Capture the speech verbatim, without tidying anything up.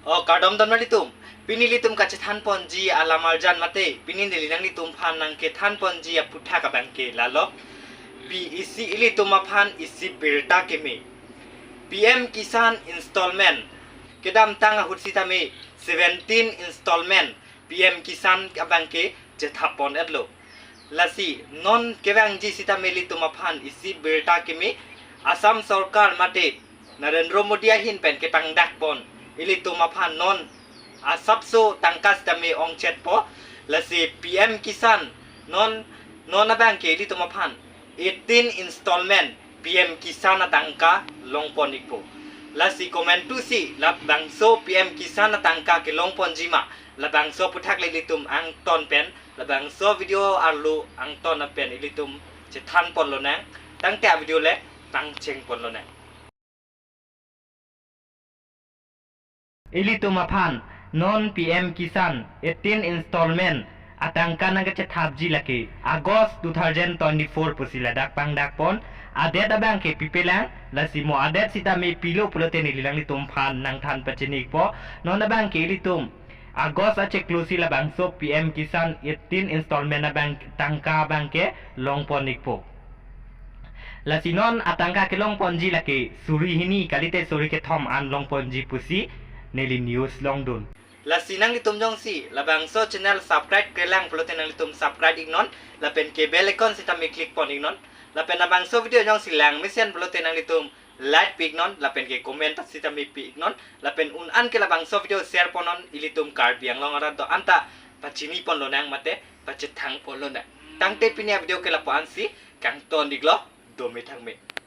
O kardom don nanglitum. Pini ilitum kachethan ponji alamarjan mate pini neli nanglitum aphan nangkethan ponji aputhak abang ke lalo. Pi isi ilitum aphan isi birta keme. P M Kisan installment kedamtang ahut sitame seventeen installment P M Kisan abang ke chethap pon-etlo. Lasi non kevangji sitame ilitum aphan isi birta keme. Assam sorkar mate Narendra Modi ahin pen kepangdak pon ilitum aphan non asapso tangka sitame ongchetpo. Lasi P M Kisan non non abang ke ilitum aphan eighteen installment P M Kisan atangka long pon-ikpo. Lasi komantusi labangso P M Kisan atangka kelong ponji ma, labangso aputhak le ilitum angton pen labangso video arlo angton pen ilitum chethan ponlonang. Tangte avideo le pangcheng ponlonang. Ilitum aphan non P M Kisan eighteen installment atangka nangkachethapji lake August two thousand twenty-four pusi ladak pangdak pon. A-date abang ke pipelang, lasi mo a-date sitame pilo pulote neli nanglitum aphan nangthan pachini-ikpo. Non abang ke ilitum August achiklo si labangso P M Kisan eighteen installment abang tangka abang ke long pon-ikpo. Lasi non atangka kelong ponji lake suri hini kalite suri kethom an long ponji pusi neli news longdun. Lasi nanglitum jongsi labangso channel subscribe-krelang pulote nanglitum subscribe-iknon, lapen ke bell icon sitame click pon-iknon. Lapen labangso video jongsi langmesen pulote nanglitum like pi-iknon, lapen ke comment sitame pi-iknon. Lapen un-an ke labangso video share ponnon, ilitum Karbi Anglong arat do-an ta pachini ponlonang mate pachethang ponlonang. Tangte pini avideo ke lapu-ansi kangton-iklo, dome thangme.